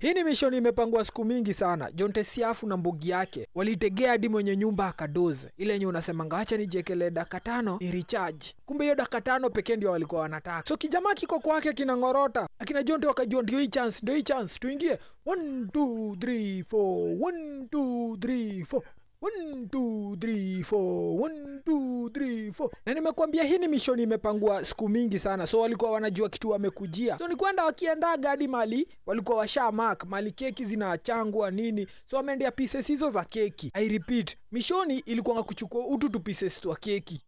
Hii ni mission imepangwa siku mingi sana. Jonte Siafu na mbogi yake walitegea hadi mwenye nyumba akadoze. Ile yenye unasemanga acha nijiekele dakika 5 ni recharge. Kumbe hiyo dakika 5 pekee ndio walikuwa wanataka. So kijamaa kiko kwake kinangorota. Akina Jonte wakajua ndio hii chance, ndio hii chance. Tuingie 1 2 3 4 1 2 3 4 1 2 3 4 1 2 3 4. Na nimekuambia hii ni mission imepangwa siku mingi sana, so walikuwa wanajua kitu wamekujia. So ni kwenda wakiendaga hadi mali walikuwa washa mark mali keki zinachangwa nini, so wameendea pieces hizo za keki. I repeat, mission ilikuwa kuchukua utu tu pieces twa keki.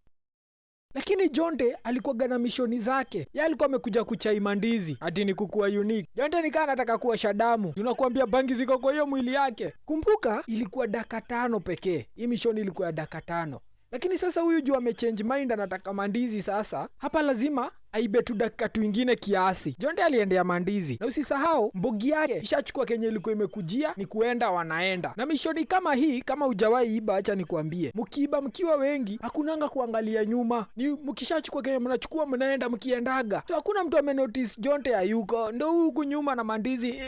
Lakini Jonte alikuwa na mishoni zake. Yeye alikuwa amekuja kuchai mandizi, ati ni kukuwa unique. Jonte nikaa anataka kuwa shadamu. Tunakuambia bangi ziko kwa hiyo mwili yake. Kumbuka ilikuwa dakika 5 pekee. Hii mishoni ilikuwa ya dakika 5. Lakini sasa huyu juu amechange mind, anataka mandizi sasa. Hapa lazima aibe tu dakika tuingine kiasi. Jonte aliendea mandizi. Na usisahau mbogi yake ishachukua kenye ilikuwa imekujia, ni kuenda wanaenda. Na mishoni kama hii, kama hujawahi iba, acha nikuambie, mkiiba mkiwa wengi hakunanga kuangalia nyuma. Ni mkishachukua kenye mnachukua mnaenda mkiendaga. So hakuna mtu amenotice Jonte hayuko. Ndio huku nyuma na mandizi.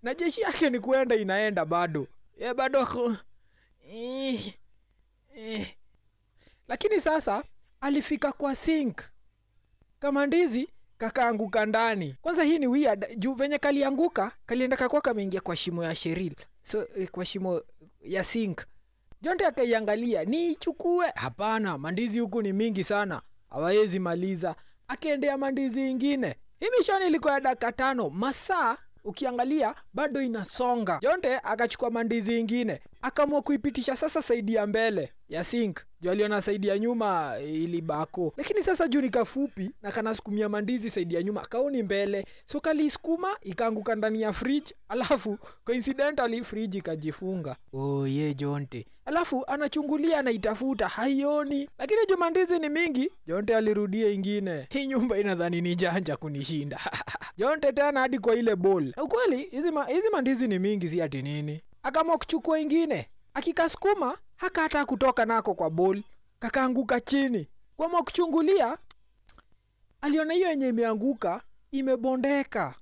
Na jeshi yake ni kuenda inaenda bado. Ye bado Lakini sasa alifika kwa sink. Kama ndizi kakaanguka ndani. Kwanza hii ni weird, juu venye kalianguka, kalienda kakwa kameingia kwa shimo ya Cheryl. So kwa shimo ya sink. Jonte akaiangalia, niichukue? Hapana, mandizi huku ni mingi sana, hawawezi maliza. Akaendea mandizi ingine. Hii mission ilikuwa ya dakika 5, masaa ukiangalia bado inasonga. Jonte akachukua mandizi ingine, akaamua kuipitisha sasa saidi ya mbele ya sink. Juu aliona saidi ya nyuma ilibako. Lakini sasa juu ni kafupi na kanasukumia mandizi saidi ya nyuma, kaoni mbele. So kalisukuma ikaanguka ndani ya fridge, alafu coincidentally fridge ikajifunga. Oh ye Jonte. Alafu anachungulia anaitafuta, haioni. Lakini juu mandizi ni mingi, Jonte alirudia ingine. Hii nyumba inadhani ni janja kunishinda. Jonte tena hadi kwa ile bowl. Na ukweli hizi mandizi ni mingi, si ati nini. Akaamua kuchukua ingine. Akikasukuma haka hata kutoka nako kwa bowl, kakaanguka chini. Kwa kuchungulia aliona hiyo yenye imeanguka imebondeka.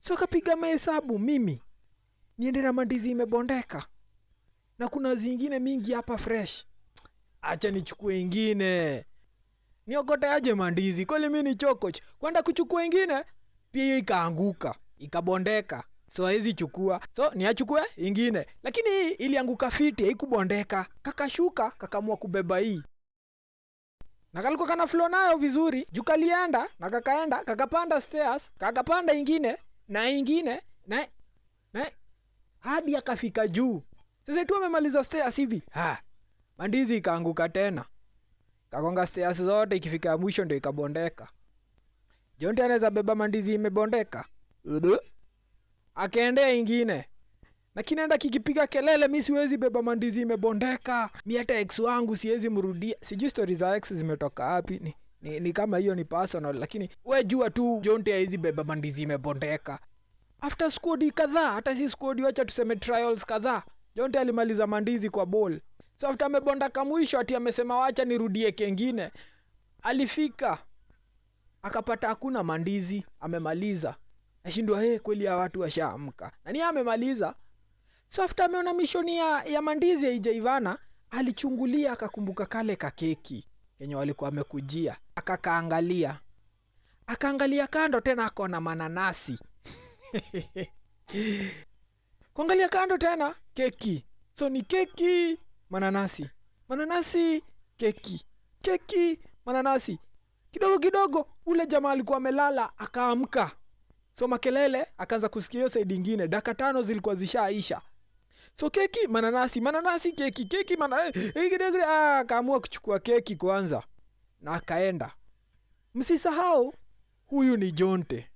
So akapiga mahesabu, mimi niende na mandizi imebondeka na kuna zingine mingi hapa fresh, acha nichukue ingine. Niokote aje mandizi, kweli mimi ni chokoch. Kwenda kuchukua ingine pia hiyo ikaanguka ikabondeka. So haizi chukua, so niachukue ingine. Lakini hii ilianguka fiti, haikubondeka. Kakashuka, kakamua kubeba hii. Na kalikuwa kana flow nayo vizuri. Juu kalienda, na kakaenda, kakapanda stairs, kakapanda ingine, na ingine, na hadi akafika juu. Sasa tu amemaliza stairs hivi. Ha, mandizi ikaanguka tena. Kagonga stairs zote, ikifika mwisho ndio ikabondeka. Jonte anaweza beba mandizi imebondeka. Akaendea ingine. Na kinaenda kikipiga kelele, mi siwezi beba mandizi imebondeka. Mi hata ex wangu siwezi mrudia. Sijui stories za ex zimetoka wapi. Ni kama hiyo ni personal, lakini we jua tu Jonte haizi beba mandizi imebondeka. After squad kadhaa, hata si squad, wacha tuseme trials kadhaa, Jonte alimaliza mandizi kwa bowl. So after amebondeka mwisho ati amesema wacha nirudie kengine. Alifika akapata hakuna mandizi, amemaliza. Ashindwa, hey, kweli ya watu washaamka. Na ni amemaliza. So after ameona mission ya mandizi haijaivana, alichungulia akakumbuka kale kakeki kenye walikuwa wamekujia. Akakaangalia. Akaangalia kando tena akaona mananasi. Kuangalia kando tena keki. So ni keki, mananasi. Mananasi, keki. Keki, mananasi. Kidogo kidogo ule jamaa alikuwa amelala akaamka. So makelele akaanza kusikia hiyo side nyingine. Dakika 5 zilikuwa zishaisha. So keki, mananasi, mananasi, keki, keki, mananasi. Akaamua kuchukua keki kwanza na akaenda. Msisahau huyu ni Jonte.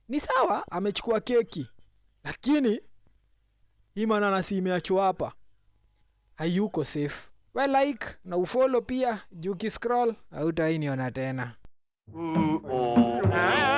Ni sawa amechukua keki, lakini hii mananasi imeachwa hapa, hayuko safe. We like na ufollow pia, juu ukiscroll hautainiona tena. Ooh, oh, ah.